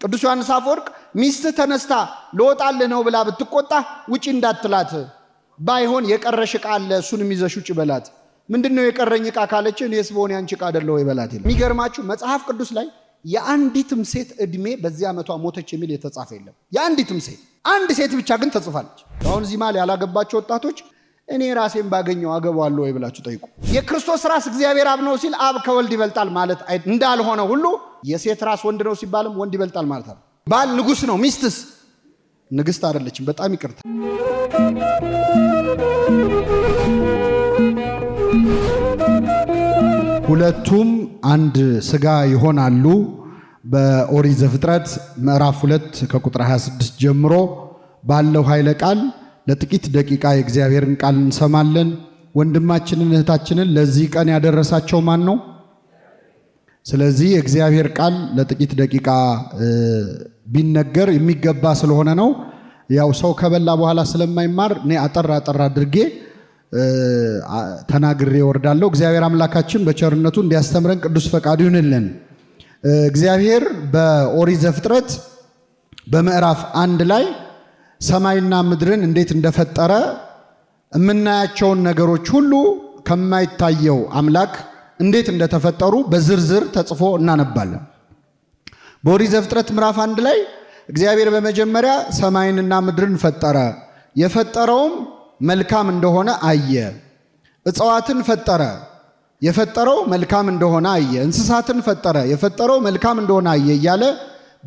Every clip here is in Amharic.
ቅዱስ ዮሐንስ አፈወርቅ ሚስትህ ተነስታ ልወጣልህ ነው ብላ ብትቆጣ ውጪ እንዳትላት፣ ባይሆን የቀረሽ ዕቃ አለ እሱንም ይዘሽ ውጪ በላት። ምንድነው የቀረኝ ዕቃ ካለች እኔስ ብሆን ያንቺ ዕቃ አይደለሁ ወይ በላት ይላል። የሚገርማችሁ መጽሐፍ ቅዱስ ላይ የአንዲትም ሴት እድሜ በዚህ ዓመቷ ሞተች የሚል የተጻፈ የለም። የአንዲትም ሴት፣ አንድ ሴት ብቻ ግን ተጽፋለች። አሁን እዚህ መሃል ያላገባቸው ወጣቶች እኔ ራሴን ባገኘው አገባዋለሁ ወይ ብላችሁ ጠይቁ። የክርስቶስ ራስ እግዚአብሔር አብ ነው ሲል አብ ከወልድ ይበልጣል ማለት እንዳልሆነ ሁሉ የሴት ራስ ወንድ ነው ሲባልም ወንድ ይበልጣል ማለት አይደለም። ባል ንጉስ ነው፣ ሚስትስ ንግስት አይደለችም። በጣም ይቅርታ። ሁለቱም አንድ ስጋ ይሆናሉ። በኦሪት ዘፍጥረት ምዕራፍ 2 ከቁጥር 26 ጀምሮ ባለው ኃይለ ቃል ለጥቂት ደቂቃ የእግዚአብሔርን ቃል እንሰማለን። ወንድማችንን እህታችንን ለዚህ ቀን ያደረሳቸው ማን ነው? ስለዚህ የእግዚአብሔር ቃል ለጥቂት ደቂቃ ቢነገር የሚገባ ስለሆነ ነው። ያው ሰው ከበላ በኋላ ስለማይማር እኔ አጠር አጠር አድርጌ ተናግሬ እወርዳለሁ። እግዚአብሔር አምላካችን በቸርነቱ እንዲያስተምረን ቅዱስ ፈቃዱ ይሁንልን። እግዚአብሔር በኦሪት ዘፍጥረት በምዕራፍ 1 ላይ ሰማይና ምድርን እንዴት እንደፈጠረ የምናያቸውን ነገሮች ሁሉ ከማይታየው አምላክ እንዴት እንደተፈጠሩ በዝርዝር ተጽፎ እናነባለን። በኦሪት ዘፍጥረት ምዕራፍ 1 ላይ እግዚአብሔር በመጀመሪያ ሰማይንና ምድርን ፈጠረ፣ የፈጠረውም መልካም እንደሆነ አየ። እጽዋትን ፈጠረ፣ የፈጠረው መልካም እንደሆነ አየ። እንስሳትን ፈጠረ፣ የፈጠረው መልካም እንደሆነ አየ እያለ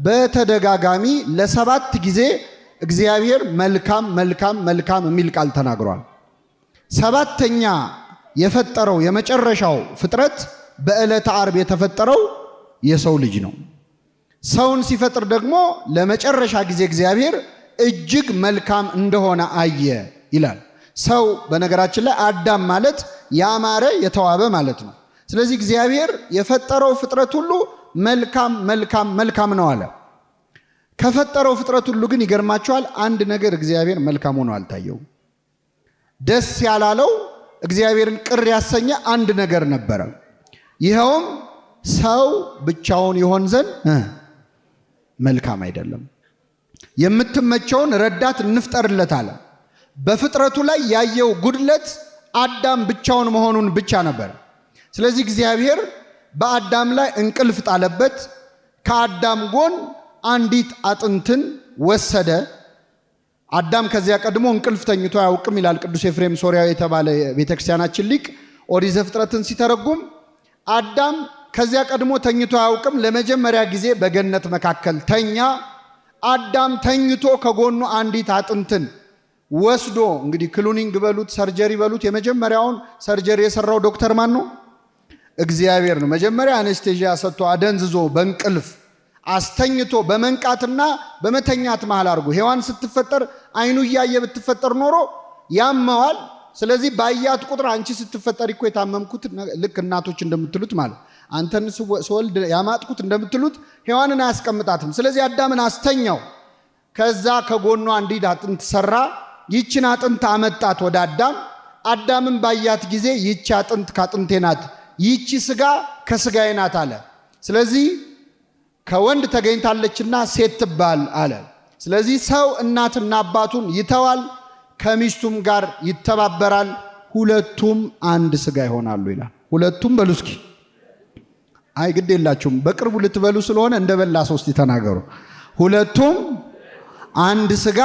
በተደጋጋሚ ለ7 ጊዜ እግዚአብሔር መልካም መልካም መልካም የሚል ቃል ተናግሯል። 7ኛ የፈጠረው የመጨረሻው ፍጥረት በዕለተ ዓርብ የተፈጠረው የሰው ልጅ ነው። ሰውን ሲፈጥር ደግሞ ለመጨረሻ ጊዜ እግዚአብሔር እጅግ መልካም እንደሆነ አየ ይላል። ሰው በነገራችን ላይ አዳም ማለት ያማረ የተዋበ ማለት ነው። ስለዚህ እግዚአብሔር የፈጠረው ፍጥረት ሁሉ መልካም መልካም መልካም ነው አለ። ከፈጠረው ፍጥረት ሁሉ ግን ይገርማችኋል፣ አንድ ነገር እግዚአብሔር መልካም ሆኖ አልታየውም። ደስ ያላለው እግዚአብሔርን ቅር ያሰኘ አንድ ነገር ነበረ። ይኸውም ሰው ብቻውን ይሆን ዘንድ መልካም አይደለም፣ የምትመቸውን ረዳት እንፍጠርለት አለ። በፍጥረቱ ላይ ያየው ጉድለት አዳም ብቻውን መሆኑን ብቻ ነበር። ስለዚህ እግዚአብሔር በአዳም ላይ እንቅልፍ ጣለበት። ከአዳም ጎን አንዲት አጥንትን ወሰደ። አዳም ከዚያ ቀድሞ እንቅልፍ ተኝቶ አያውቅም ይላል ቅዱስ ኤፍሬም ሶርያዊ የተባለ ቤተክርስቲያናችን ሊቅ ኦሪት ዘፍጥረትን ሲተረጉም። አዳም ከዚያ ቀድሞ ተኝቶ አያውቅም። ለመጀመሪያ ጊዜ በገነት መካከል ተኛ። አዳም ተኝቶ ከጎኑ አንዲት አጥንትን ወስዶ፣ እንግዲህ cloning በሉት surgery በሉት፣ የመጀመሪያውን surgery የሰራው ዶክተር ማን ነው? እግዚአብሔር ነው። መጀመሪያ anesthesia ሰጥቶ አደንዝዞ በእንቅልፍ አስተኝቶ በመንቃትና በመተኛት መሃል አድርጎ፣ ሔዋን ስትፈጠር አይኑ እያየ ብትፈጠር ኖሮ ያመዋል። ስለዚህ ባያት ቁጥር አንቺ ስትፈጠሪ እኮ የታመምኩት፣ ልክ እናቶች እንደምትሉት ማለት አንተን ስወልድ ያማጥኩት እንደምትሉት፣ ሔዋንን አያስቀምጣትም። ስለዚህ አዳምን አስተኛው። ከዛ ከጎኗ አንዲት አጥንት ሰራ። ይችን አጥንት አመጣት ወደ አዳም። አዳምን ባያት ጊዜ ይቺ አጥንት ካጥንቴ ናት፣ ይቺ ስጋ ከስጋዬ ናት አለ። ስለዚህ ከወንድ ተገኝታለችና ሴት ትባል አለ። ስለዚህ ሰው እናትና አባቱን ይተዋል፣ ከሚስቱም ጋር ይተባበራል፣ ሁለቱም አንድ ስጋ ይሆናሉ ይላል። ሁለቱም በሉ እስኪ። አይ ግድ የላችሁም፣ በቅርቡ ልትበሉ ስለሆነ እንደበላ ሶስት ተናገሩ። ሁለቱም አንድ ስጋ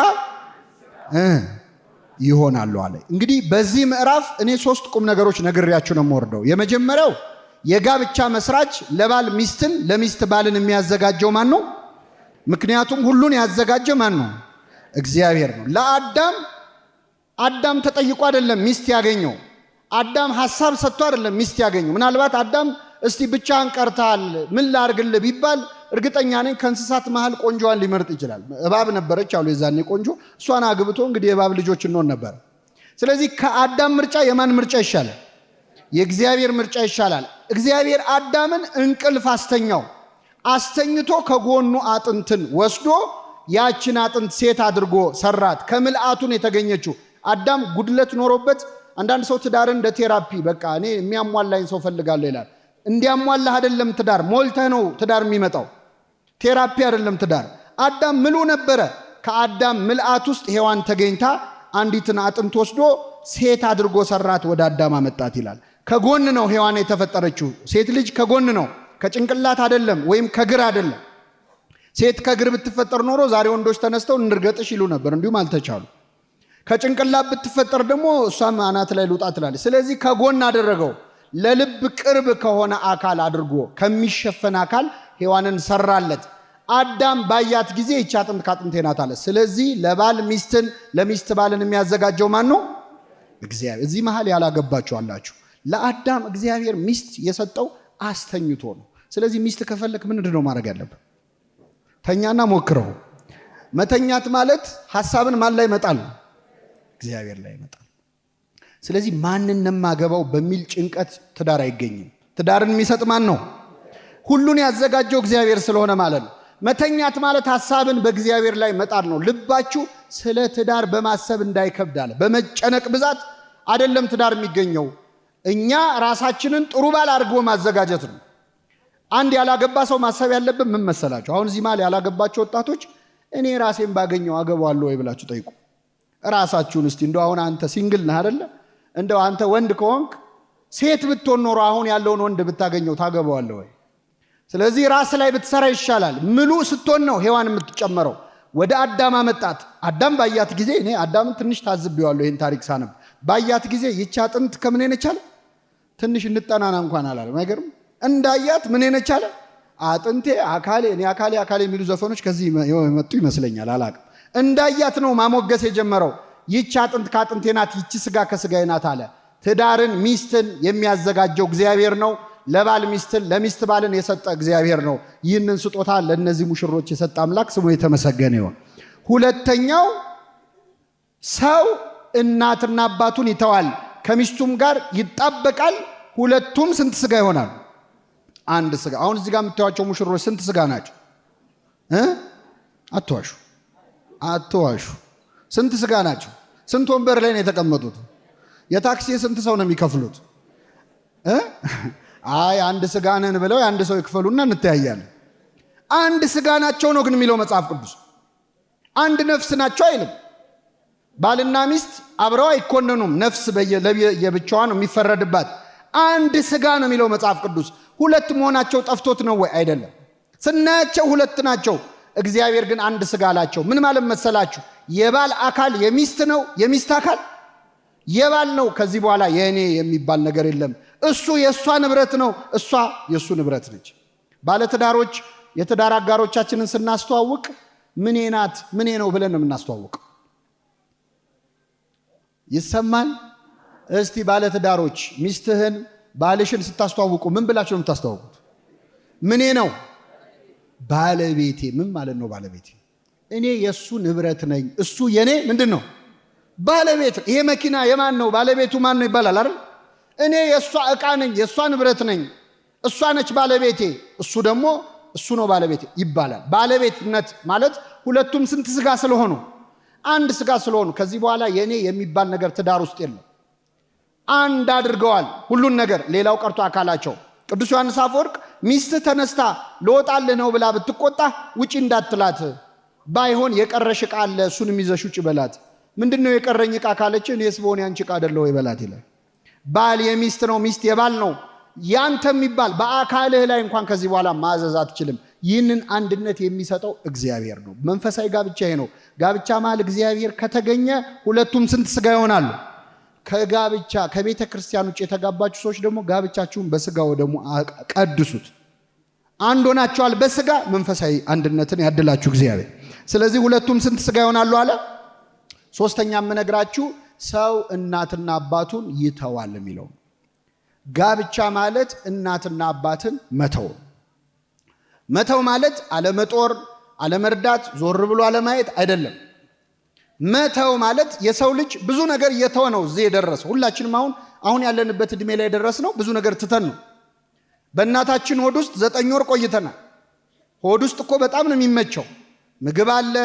ይሆናሉ አለ። እንግዲህ በዚህ ምዕራፍ እኔ 3 ቁም ነገሮች ነግሬያችሁ ነው የምወርደው። የመጀመሪያው የጋብቻ መስራች ለባል ሚስትን ለሚስት ባልን የሚያዘጋጀው ማን ነው? ምክንያቱም ሁሉን ያዘጋጀ ማን ነው? እግዚአብሔር ነው። ለአዳም አዳም ተጠይቆ አይደለም ሚስት ያገኘው። አዳም ሐሳብ ሰጥቶ አይደለም ሚስት ያገኘው። ምናልባት አዳም እስቲ ብቻህን ቀርተሃል ምን ላርግልህ ቢባል እርግጠኛ ነኝ ከእንስሳት መሃል ቆንጆዋን ሊመርጥ ይችላል። እባብ ነበረች አሉ የዛኔ ቆንጆ፣ እሷን አግብቶ እንግዲህ የእባብ ልጆች እንሆን ነበር። ስለዚህ ከአዳም ምርጫ የማን ምርጫ ይሻላል? የእግዚአብሔር ምርጫ ይሻላል። እግዚአብሔር አዳምን እንቅልፍ አስተኛው። አስተኝቶ ከጎኑ አጥንትን ወስዶ ያችን አጥንት ሴት አድርጎ ሰራት። ከምልአቱን የተገኘችው። አዳም ጉድለት ኖሮበት፣ አንዳንድ ሰው ትዳርን እንደ therapy በቃ እኔ የሚያሟላኝ ሰው ፈልጋለሁ ይላል። እንዲያሟላህ አይደለም ትዳር፣ ሞልተህ ነው ትዳር የሚመጣው። Therapy አይደለም ትዳር። አዳም ምሉ ነበረ። ከአዳም ምልአት ውስጥ ሔዋን ተገኝታ አንዲትን አጥንት ወስዶ ሴት አድርጎ ሰራት፣ ወደ አዳም አመጣት ይላል። ከጎን ነው ሔዋን የተፈጠረችው። ሴት ልጅ ከጎን ነው፣ ከጭንቅላት አይደለም፣ ወይም ከግር አይደለም። ሴት ከግር ብትፈጠር ኖሮ ዛሬ ወንዶች ተነስተው እንርገጥሽ ይሉ ነበር፣ እንዲሁም አልተቻሉ። ከጭንቅላት ብትፈጠር ደግሞ እሷም አናት ላይ ልውጣ ትላለች። ስለዚህ ከጎን አደረገው። ለልብ ቅርብ ከሆነ አካል አድርጎ ከሚሸፈን አካል ሔዋንን ሰራለት። አዳም ባያት ጊዜ ይቺ አጥንት ከአጥንቴ ናት አለ። ስለዚህ ለባል ሚስትን ለሚስት ባልን የሚያዘጋጀው ማን ነው? እግዚአብሔር። እዚህ መሃል ያላገባችሁ አላችሁ። ለአዳም እግዚአብሔር ሚስት የሰጠው አስተኝቶ ነው። ስለዚህ ሚስት ከፈለክ ምንድን ነው ማድረግ ያለብህ? ተኛና ሞክረው። መተኛት ማለት ሐሳብን ማን ላይ መጣል? እግዚአብሔር ላይ መጣል። ስለዚህ ማንን ነው የማገባው በሚል ጭንቀት ትዳር አይገኝም። ትዳርን የሚሰጥ ማን ነው? ሁሉን ያዘጋጀው እግዚአብሔር ስለሆነ ማለት ነው። መተኛት ማለት ሐሳብን በእግዚአብሔር ላይ መጣል ነው። ልባችሁ ስለ ትዳር በማሰብ እንዳይከብድ አለ። በመጨነቅ ብዛት አይደለም ትዳር የሚገኘው። እኛ ራሳችንን ጥሩ ባል አድርጎ ማዘጋጀት ነው። አንድ ያላገባ ሰው ማሰብ ያለብን ምን መሰላችሁ? አሁን እዚህ መሃል ያላገባችሁ ወጣቶች እኔ ራሴን ባገኘው አገባዋለሁ ወይ ብላችሁ ጠይቁ ራሳችሁን። እስቲ እንደው አሁን አንተ single ነህ አይደለ? እንደው አንተ ወንድ ከሆንክ ሴት ብትሆን ኖሮ አሁን ያለውን ወንድ ብታገኘው ታገባዋለህ ወይ? ስለዚህ ራስ ላይ ብትሰራ ይሻላል። ምሉ ስትሆን ነው ሔዋን የምትጨመረው። ወደ አዳም አመጣት። አዳም ባያት ጊዜ፣ እኔ አዳምን ትንሽ ታዝቤዋለሁ ይህን ታሪክ ሳነብ፣ ባያት ጊዜ ይቺ አጥንት ከምን ነች አለ። ትንሽ እንጠናና እንኳን አላለም። አይገርም? እንዳያት ምን ነች አለ። አጥንቴ አካሌ፣ እኔ አካሌ አካሌ የሚሉ ዘፈኖች ከዚህ የመጡ ይመስለኛል፣ አላቅም። እንዳያት ነው ማሞገስ የጀመረው። ይቺ አጥንት ከአጥንቴ ናት፣ ይቺ ስጋ ከስጋዬ ናት አለ። ትዳርን ሚስትን የሚያዘጋጀው እግዚአብሔር ነው። ለባል ሚስትን ለሚስት ባልን የሰጠ እግዚአብሔር ነው። ይህንን ስጦታ ለእነዚህ ሙሽሮች የሰጠ አምላክ ስሙ የተመሰገነ ይሁን። ሁለተኛው ሰው እናትና አባቱን ይተዋል፣ ከሚስቱም ጋር ይጣበቃል። ሁለቱም ስንት ስጋ ይሆናል? አንድ ስጋ። አሁን እዚህ ጋር የምታዩቸው ሙሽሮች ስንት ስጋ ናቸው? አትዋሹ፣ አትዋሹ። ስንት ስጋ ናቸው? ስንት ወንበር ላይ ነው የተቀመጡት? የታክሲ ስንት ሰው ነው የሚከፍሉት? አይ አንድ ስጋ ነን ብለው የአንድ ሰው ይክፈሉና እንተያያለን። አንድ ስጋ ናቸው ነው ግን የሚለው መጽሐፍ ቅዱስ። አንድ ነፍስ ናቸው አይልም። ባልና ሚስት አብረው አይኮነኑም። ነፍስ የብቻዋ ነው የሚፈረድባት። አንድ ስጋ ነው የሚለው መጽሐፍ ቅዱስ። ሁለት መሆናቸው ጠፍቶት ነው ወይ? አይደለም። ስናያቸው ሁለት ናቸው። እግዚአብሔር ግን አንድ ስጋ አላቸው። ምን ማለት መሰላችሁ? የባል አካል የሚስት ነው፣ የሚስት አካል የባል ነው። ከዚህ በኋላ የእኔ የሚባል ነገር የለም። እሱ የእሷ ንብረት ነው፣ እሷ የእሱ ንብረት ነች። ባለትዳሮች የትዳር አጋሮቻችንን ስናስተዋውቅ ምኔ ናት ምኔ ነው ብለን ነው የምናስተዋውቅ። ይሰማል? እስቲ ባለትዳሮች ሚስትህን ባልሽን ስታስተዋውቁ ምን ብላችሁ ነው የምታስተዋውቁት? ምኔ ነው? ባለቤቴ። ምን ማለት ነው ባለቤቴ? እኔ የእሱ ንብረት ነኝ፣ እሱ የኔ ምንድን ነው? ባለቤት። ይሄ መኪና የማን ነው? ባለቤቱ ማን ነው ይባላል አይደል? እኔ የእሷ ዕቃ ነኝ፣ የእሷ ንብረት ነኝ፣ እሷ ነች ባለቤቴ፣ እሱ ደግሞ እሱ ነው ባለቤቴ ይባላል። ባለቤትነት ማለት ሁለቱም ስንት ስጋ ስለሆኑ? አንድ ስጋ ስለሆኑ። ከዚህ በኋላ የኔ የሚባል ነገር ትዳር ውስጥ የለም። አንድ አድርገዋል ሁሉን ነገር፣ ሌላው ቀርቶ አካላቸው። ቅዱስ ዮሐንስ አፈወርቅ ሚስት ተነስታ ልወጣልህ ነው ብላ ብትቆጣ ውጪ እንዳትላት፣ ባይሆን የቀረሽ ዕቃ አለ እሱንም ይዘሽ ውጪ በላት። ምንድን ነው የቀረኝ ዕቃ ካለች እኔስ ብሆን ያንቺ ዕቃ አይደለሁ ወይ በላት ይላል። ባል የሚስት ነው፣ ሚስት የባል ነው። ያንተ የሚባል በአካልህ ላይ እንኳን ከዚህ በኋላ ማዘዝ አትችልም። ይህንን አንድነት የሚሰጠው እግዚአብሔር ነው። መንፈሳዊ ጋብቻ ይሄ ነው። ጋብቻ መሃል እግዚአብሔር ከተገኘ ሁለቱም ስንት ስጋ ይሆናሉ? ከጋብቻ ከቤተ ክርስቲያን ውጭ የተጋባችሁ ሰዎች ደግሞ ጋብቻችሁን በስጋው ደግሞ ቀድሱት። አንድ ሆናችኋል በስጋ፣ መንፈሳዊ አንድነትን ያድላችሁ እግዚአብሔር። ስለዚህ ሁለቱም ስንት ስጋ ይሆናሉ አለ። ሶስተኛ የምነግራችሁ ሰው እናትና አባቱን ይተዋል የሚለው ጋብቻ ማለት እናትና አባትን መተው። መተው ማለት አለመጦር፣ አለመርዳት፣ ዞር ብሎ አለማየት አይደለም። መተው ማለት የሰው ልጅ ብዙ ነገር እየተወ ነው እዚህ የደረሰው። ሁላችንም አሁን ያለንበት እድሜ ላይ የደረስነው ብዙ ነገር ትተን ነው። በእናታችን ሆድ ውስጥ 9 ወር ቆይተናል። ሆድ ውስጥ እኮ በጣም ነው የሚመቸው። ምግብ አለ፣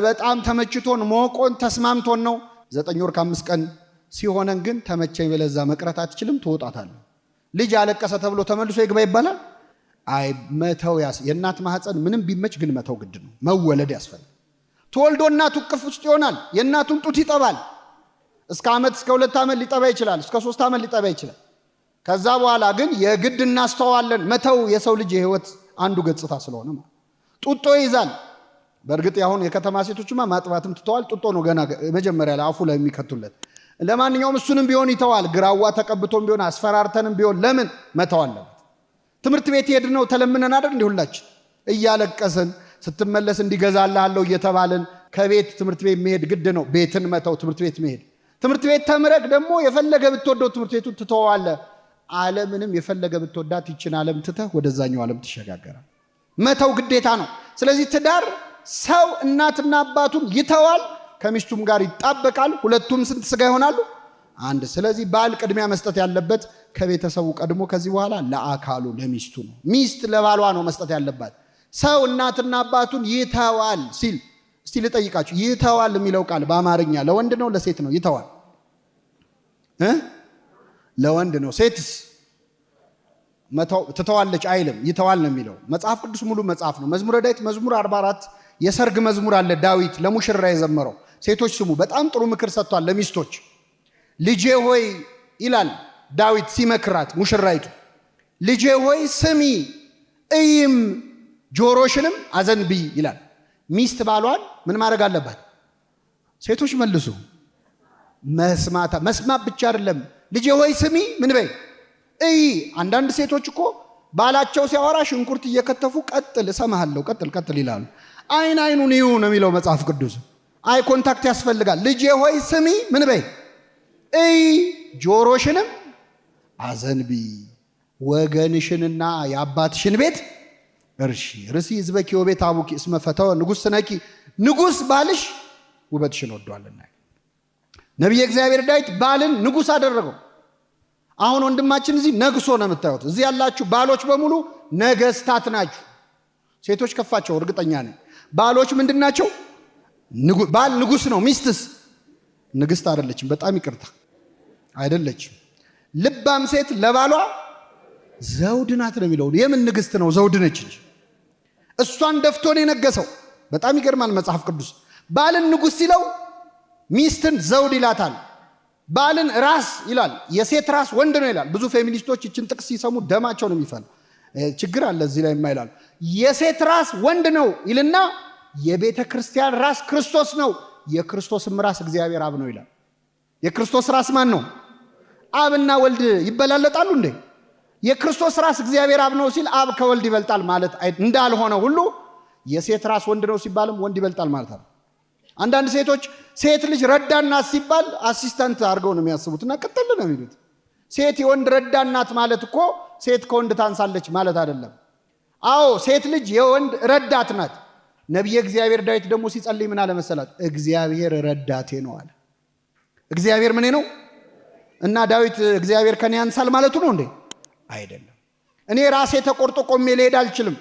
በጣም ተመችቶን ሞቆን ተስማምቶን ነው። 9 ወር ከ5 ቀን ሲሆነን ግን ተመቸኝ ብለህ እዛ መቅረት አትችልም፣ ትወጣታለህ። ልጅ አለቀሰ ተብሎ ተመልሶ ይግባ ይባላል? አይ መተው የእናት ማህፀን ምንም ቢመች ግን መተው ግድ ነው። መወለድ ያስፈልጋል። ተወልዶ እናቱ እቅፍ ውስጥ ይሆናል። የእናቱን ጡት ይጠባል። እስከ ዓመት እስከ 2 ዓመት ሊጠባ ይችላል። እስከ 3 ዓመት ሊጠባ ይችላል። ከዛ በኋላ ግን የግድ እናስተዋለን። መተው የሰው ልጅ የህይወት አንዱ ገጽታ ስለሆነ ማለት ጡጦ ይይዛል። በእርግጥ ያሁን የከተማ ሴቶችማ ማጥባትም ትተዋል። ጡጦ ነው ገና መጀመሪያ ላይ አፉ ላይ የሚከቱለት። ለማንኛውም እሱንም ቢሆን ይተዋል። ግራዋ ተቀብቶም ቢሆን አስፈራርተንም ቢሆን ለምን መተው አለበት። ትምህርት ቤት ሄድነው ተለምነን አይደል እንዴ? ሁላችን እያለቀስን ስትመለስ እንዲገዛልሃለሁ እየተባልን ከቤት ትምህርት ቤት መሄድ ግድ ነው። ቤትን መተው፣ ትምህርት ቤት መሄድ። ትምህርት ቤት ተምረህ ደግሞ የፈለገ ብትወደው ትምህርት ቤቱን ትተዋለህ። ዓለምንም የፈለገ ብትወዳት ይችን ዓለም ትተህ ወደዛኛው ዓለም ትሸጋገራለህ። መተው ግዴታ ነው። ስለዚህ ትዳር ሰው እናትና አባቱን ይተዋል፣ ከሚስቱም ጋር ይጣበቃል። ሁለቱም ስንት ስጋ ይሆናሉ? አንድ። ስለዚህ ባል ቅድሚያ መስጠት ያለበት ከቤተሰቡ ቀድሞ ከዚህ በኋላ ለአካሉ ለሚስቱ ነው። ሚስት ለባሏ ነው መስጠት ያለባት። ሰው እናትና አባቱን ይተዋል ሲል እስቲ ልጠይቃችሁ፣ ይተዋል የሚለው ቃል በአማርኛ ለወንድ ነው ለሴት ነው? ይተዋል ለወንድ ነው። ሴትስ ትተዋለች አይልም፣ ይተዋል ነው የሚለው። መጽሐፍ ቅዱስ ሙሉ መጽሐፍ ነው። መዝሙረ ዳዊት መዝሙር 44 የሰርግ መዝሙር አለ ዳዊት ለሙሽራ የዘመረው። ሴቶች ስሙ፣ በጣም ጥሩ ምክር ሰጥቷል ለሚስቶች። ልጄ ሆይ ይላል ዳዊት ሲመክራት ሙሽራይቱ፣ ልጄ ሆይ ስሚ እይም ጆሮሽንም አዘንቢ ይላል። ሚስት ባሏን ምን ማድረግ አለባት? ሴቶች መልሱ። መስማት ብቻ አይደለም። ልጄ ሆይ ስሚ ምን በይ እይ። አንዳንድ ሴቶች እኮ ባላቸው ሲያወራ ሽንኩርት እየከተፉ ቀጥል እሰማሃለሁ ቀጥል ቀጥል ይላሉ። አይን አይኑን እዩ ነው የሚለው መጽሐፍ ቅዱስ። Eye contact ያስፈልጋል። ልጄ ሆይ ስሚ ምን በይ እይ ጆሮሽንም አዘንቢ ወገንሽንና የአባትሽን ቤት እርሺ። ርሲ ሕዝበኪ ወቤተ አቡኪ እስመ ፈተወ ንጉሥ ስነኪ፣ ንጉሥ ባልሽ ውበትሽን ወዷልና። ነቢየ እግዚአብሔር ዳዊት ባልን ንጉሥ አደረገው። አሁን ወንድማችን እዚህ ነግሶ ነው የምታዩት። እዚህ ያላችሁ ባሎች በሙሉ ነገስታት ናችሁ። ሴቶች ከፋቸው እርግጠኛ ነኝ። ባሎች ምንድን ናቸው? ባል ንጉሥ ነው። ሚስትስ ንግስት አይደለችም። በጣም ይቅርታ አይደለችም። ልባም ሴት ለባሏ ዘውድ ናት ነው የሚለው። የምን ንግስት ነው? ዘውድ ነች እንጂ እሷን ደፍቶ ነው የነገሰው። በጣም ይገርማል መጽሐፍ ቅዱስ። ባልን ንጉሥ ሲለው ሚስትን ዘውድ ይላታል። ባልን ራስ ይላል። የሴት ራስ ወንድ ነው ይላል። ብዙ ፌሚኒስቶች ይችን ጥቅስ ሲሰሙ ደማቸው ነው የሚፈላው። ችግር አለ እዚህ ላይ የማይላሉ። የሴት ራስ ወንድ ነው ይልና የቤተ ክርስቲያን ራስ ክርስቶስ ነው፣ የክርስቶስም ራስ እግዚአብሔር አብ ነው ይላል። የክርስቶስ ራስ ማን ነው? አብና ወልድ ይበላለጣሉ እንዴ? የክርስቶስ ራስ እግዚአብሔር አብ ነው ሲል አብ ከወልድ ይበልጣል ማለት እንዳልሆነ ሁሉ የሴት ራስ ወንድ ነው ሲባልም ወንድ ይበልጣል ማለት አይደለም። አንዳንድ ሴቶች ሴት ልጅ ረዳት ናት ሲባል assistant አድርገው ነው የሚያስቡትና ቅጥል ነው የሚሉት። ሴት የወንድ ረዳት ናት ማለት እኮ ሴት ከወንድ ታንሳለች ማለት አይደለም። አዎ ሴት ልጅ የወንድ ረዳት ናት። ነቢየ እግዚአብሔር ዳዊት ደግሞ ሲጸልይ ምን አለ መሰላት? እግዚአብሔር ረዳቴ ነው አለ። እግዚአብሔር ምን ነው? እና ዳዊት እግዚአብሔር ከኔ ያንሳል ማለቱ ነው እንዴ? አይደለም። እኔ ራሴ ተቆርጦ ቆሜ ልሄድ አልችልም።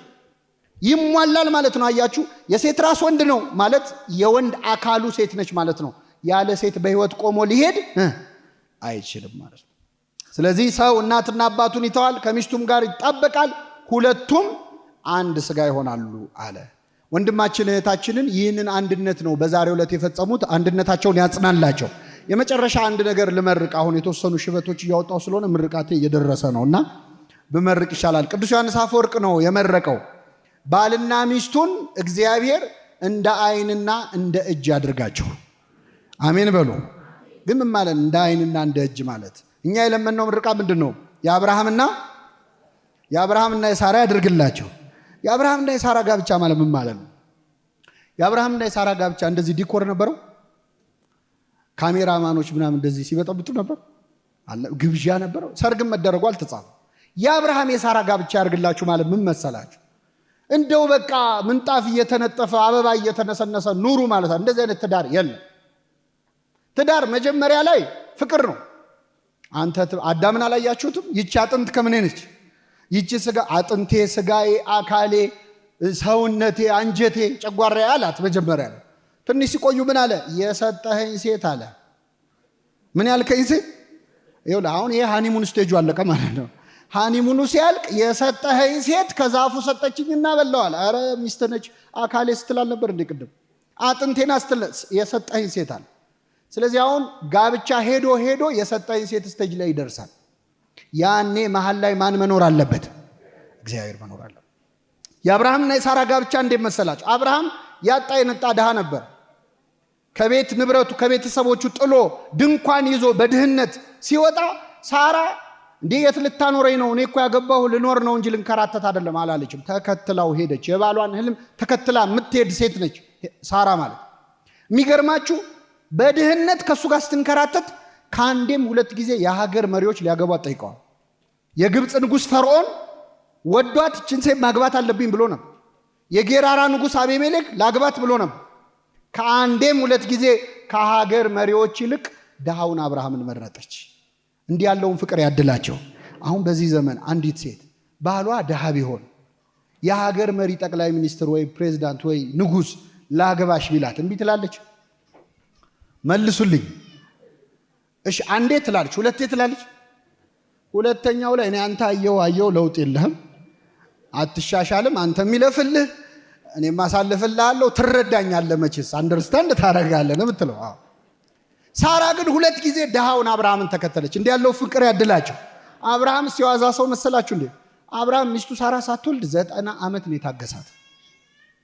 ይሟላል ማለት ነው። አያችሁ፣ የሴት ራስ ወንድ ነው ማለት የወንድ አካሉ ሴት ነች ማለት ነው። ያለ ሴት በህይወት ቆሞ ሊሄድ አይችልም ማለት ነው። ስለዚህ ሰው እናትና አባቱን ይተዋል፣ ከሚስቱም ጋር ይጣበቃል፣ ሁለቱም አንድ ስጋ ይሆናሉ አለ። ወንድማችን እህታችንን ይህንን አንድነት ነው በዛሬው ዕለት የፈጸሙት። አንድነታቸውን ያጽናላቸው። የመጨረሻ አንድ ነገር ልመርቅ። አሁን የተወሰኑ ሽበቶች እያወጣው ስለሆነ ምርቃቴ እየደረሰ ነውና ብመርቅ ይሻላል። ቅዱስ ዮሐንስ አፈወርቅ ነው የመረቀው። ባልና ሚስቱን እግዚአብሔር እንደ አይንና እንደ እጅ ያድርጋቸው። አሜን በሉ። ግን ምን ማለት እንደ አይንና እንደ እጅ ማለት? እኛ የለመነው ምርቃ ምንድነው? የአብርሃምና የሳራ ያድርግላቸው። የአብርሃምና የሳራ ጋብቻ ማለት ምን ማለት ነው? የአብርሃምና የሳራ ጋብቻ እንደዚህ decor ነበረው? ካሜራማኖች ምናምን እንደዚህ ሲበጠብጡ ነበር? አለ ግብዣ ነበረው? ሰርግም መደረጉ አልተጻፈም። የአብርሃም የሳራ ጋብቻ ያድርግላችሁ ማለት ምን መሰላችሁ? እንደው በቃ ምንጣፍ እየተነጠፈ አበባ እየተነሰነሰ ኑሩ ማለት ነው። እንደዚህ አይነት ትዳር የለም። ትዳር መጀመሪያ ላይ ፍቅር ነው። አንተ አዳምን አላያችሁትም? ይቺ አጥንት ከምኔ ነች? ይቺ ስጋ አጥንቴ፣ ስጋዬ፣ አካሌ፣ ሰውነቴ፣ አንጀቴ፣ ጨጓራዬ አላት መጀመሪያ ላይ። ትንሽ ሲቆዩ ምን አለ? የሰጠኸኝ ሴት አለ። ምን ያልከኝ ሴት? ይኸውልህ አሁን ይሄ honeymoon stage ኡ አለቀ ማለት ነው። Honeymoon ኡ ሲያልቅ የሰጠኸኝ ሴት ከዛፉ ሰጠችኝና በላዋል። አረ ሚስት ነች አካሌ ስትላል ነበር እንዴ ቅድም? አጥንቴና ስትል የሰጠኸኝ ሴት አለ። ስለዚህ አሁን ጋብቻ ሄዶ ሄዶ የሰጠኸኝ ሴት stage ላይ ይደርሳል። ያኔ መሀል ላይ ማን መኖር አለበት? እግዚአብሔር መኖር አለበት። የአብርሃምና የሳራ ጋብቻ እንዴት መሰላችሁ? አብርሃም ያጣ የነጣ ድሃ ነበር። ከቤት ንብረቱ ከቤተሰቦቹ ጥሎ ድንኳን ይዞ በድህነት ሲወጣ ሳራ እንዴ የት ልታኖረኝ ነው? እኔ እኮ ያገባሁ ልኖር ነው እንጂ ልንከራተት አይደለም አላለችም። ተከትላው ሄደች። የባሏን ህልም ተከትላ የምትሄድ ሴት ነች ሳራ ማለት። የሚገርማችሁ በድህነት ከእሱ ጋር ስትንከራተት ከአንዴም ሁለት ጊዜ የሀገር መሪዎች ሊያገቧት ጠይቀዋል። የግብፅ ንጉሥ ፈርዖን ወዷት ይህችን ሴት ማግባት አለብኝ ብሎ ነበር። የጌራራ ንጉሥ አቤሜሌክ ላግባት ብሎ ነበር። ከአንዴም ሁለት ጊዜ ከሀገር መሪዎች ይልቅ ድሃውን አብርሃምን መረጠች። እንዲህ ያለውን ፍቅር ያድላቸው። አሁን በዚህ ዘመን አንዲት ሴት ባሏ ድሃ ቢሆን የሀገር መሪ ጠቅላይ ሚኒስትር ወይ ፕሬዚዳንት ወይ ንጉሥ ላግባሽ ቢላት እምቢ ትላለች? መልሱልኝ። እሺ አንዴ ትላለች፣ ሁለቴ ትላለች። ሁለተኛው ላይ እኔ አንተ አየው አየው ለውጥ የለህም፣ አትሻሻልም፣ አንተ የሚለፍልህ እኔም አሳልፍልሃለሁ፣ ትረዳኛለህ፣ መቼስ understand ታደርጋለህ ነው የምትለው። አዎ ሳራ ግን ሁለት ጊዜ ድሃውን አብርሃምን ተከተለች። እንዲህ ያለው ፍቅር ያድላቸው። አብርሃም ሲዋዛ ሰው መሰላችሁ እንዴ? አብርሃም ሚስቱ ሳራ ሳትወልድ 90 ዓመት ነው የታገሳት።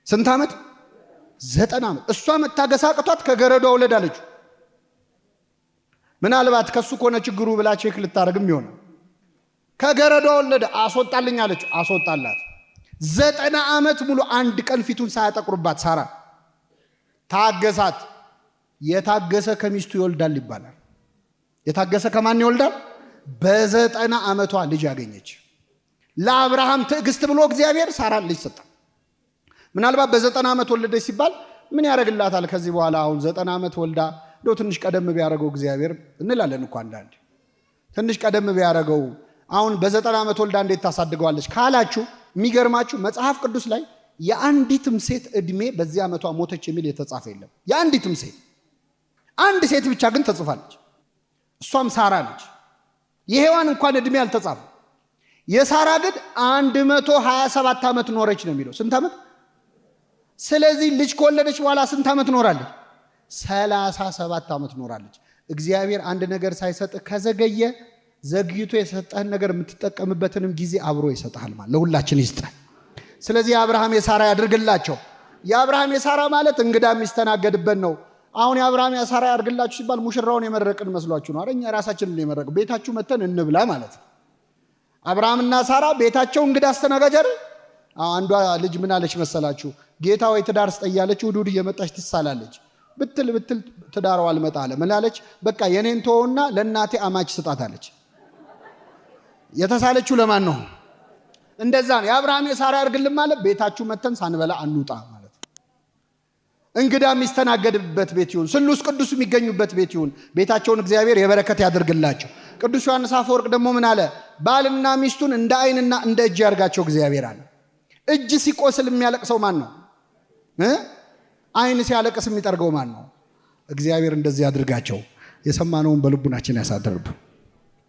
ስንት ዓመት? 90 ዓመት። እሷ መታገስ አቅቷት ከገረዷ ውለድ አለችው። ምናልባት ከሱ ከሆነ ችግሩ ብላ check ልታደርግም ይሆናል። ከገረዷ ወለደ። አስወጣልኝ አለችው። አስወጣላት። 90 ዓመት ሙሉ አንድ ቀን ፊቱን ሳያጠቁርባት ሳራ ታገሳት። የታገሰ ከሚስቱ ይወልዳል ይባላል። የታገሰ ከማን ይወልዳል? በ90 ዓመቷ ልጅ ያገኘች። ለአብርሃም ትዕግስት ብሎ እግዚአብሔር ሳራን ልጅ ሰጠ። ምናልባት በ90 ዓመት ወለደች ሲባል ምን ያደርግላታል ከዚህ በኋላ አሁን 90 ዓመት ወልዳ እንደው ትንሽ ቀደም ቢያደርገው እግዚአብሔር እንላለን እኮ አንዳንዴ። ትንሽ ቀደም ቢያደርገው አሁን በ90 ዓመት ወልዳ እንዴት ታሳድገዋለች ካላችሁ፣ የሚገርማችሁ መጽሐፍ ቅዱስ ላይ የአንዲትም ሴት እድሜ በዚህ ዓመቷ ሞተች የሚል የተጻፈ የለም። የአንዲትም ሴት፣ አንድ ሴት ብቻ ግን ተጽፋለች። እሷም ሳራ ነች። የሔዋን እንኳን እድሜ አልተጻፈ። የሳራ ግን 127 ዓመት ኖረች ነው የሚለው። ስንት ዓመት? ስለዚህ ልጅ ከወለደች በኋላ ስንት ዓመት ኖራለች? 37 ዓመት ኖራለች። እግዚአብሔር አንድ ነገር ሳይሰጥ ከዘገየ ዘግይቶ የሰጠህን ነገር የምትጠቀምበትንም ጊዜ አብሮ ይሰጥሃል ማለት ለሁላችን ይስጠን። ስለዚህ የአብርሃም የሳራ ያድርግላቸው። የአብርሃም የሳራ ማለት እንግዳ የሚስተናገድበት ነው። አሁን የአብርሃም የሳራ ያድርግላችሁ ሲባል ሙሽራውን የመረቅን መስሏችሁ ነው። እኛ ራሳችንን የመረቅን ቤታችሁ መተን እንብላ ማለት ነው። አብርሃምና ሳራ ቤታቸው እንግዳ አስተናጋጅ አይደል? አንዷ ልጅ ምን አለች መሰላችሁ? ጌታ ወይ ትዳር ስጠኝ እያለች እሑድ እሑድ እየመጣች ትሳላለች። ብትል ብትል ትዳሯ አልመጣ አለ። ምን አለች? በቃ የኔን ተወውና ለእናቴ አማች ስጣት አለች። የተሳለችው ለማን ነው? እንደዛ ነው። የአብርሃም የሳራ ያድርግልን ማለት ቤታችሁ መተን ሳንበላ አንውጣ ማለት ነው። እንግዳ የሚስተናገድበት ቤት ይሁን፣ ስሉስ ቅዱስ የሚገኙበት ቤት ይሁን። ቤታቸውን እግዚአብሔር የበረከት ያድርግላቸው። ቅዱስ ዮሐንስ አፈወርቅ ደግሞ ምን አለ? ባልና ሚስቱን እንደ ዓይንና እንደ እጅ ያርጋቸው እግዚአብሔር አለ። እጅ ሲቆስል የሚያለቅሰው ማን ነው? ዓይን ሲያለቅስ የሚጠርገው ማን ነው? እግዚአብሔር እንደዚህ ያድርጋቸው። የሰማነውን በልቡናችን ያሳድርብን።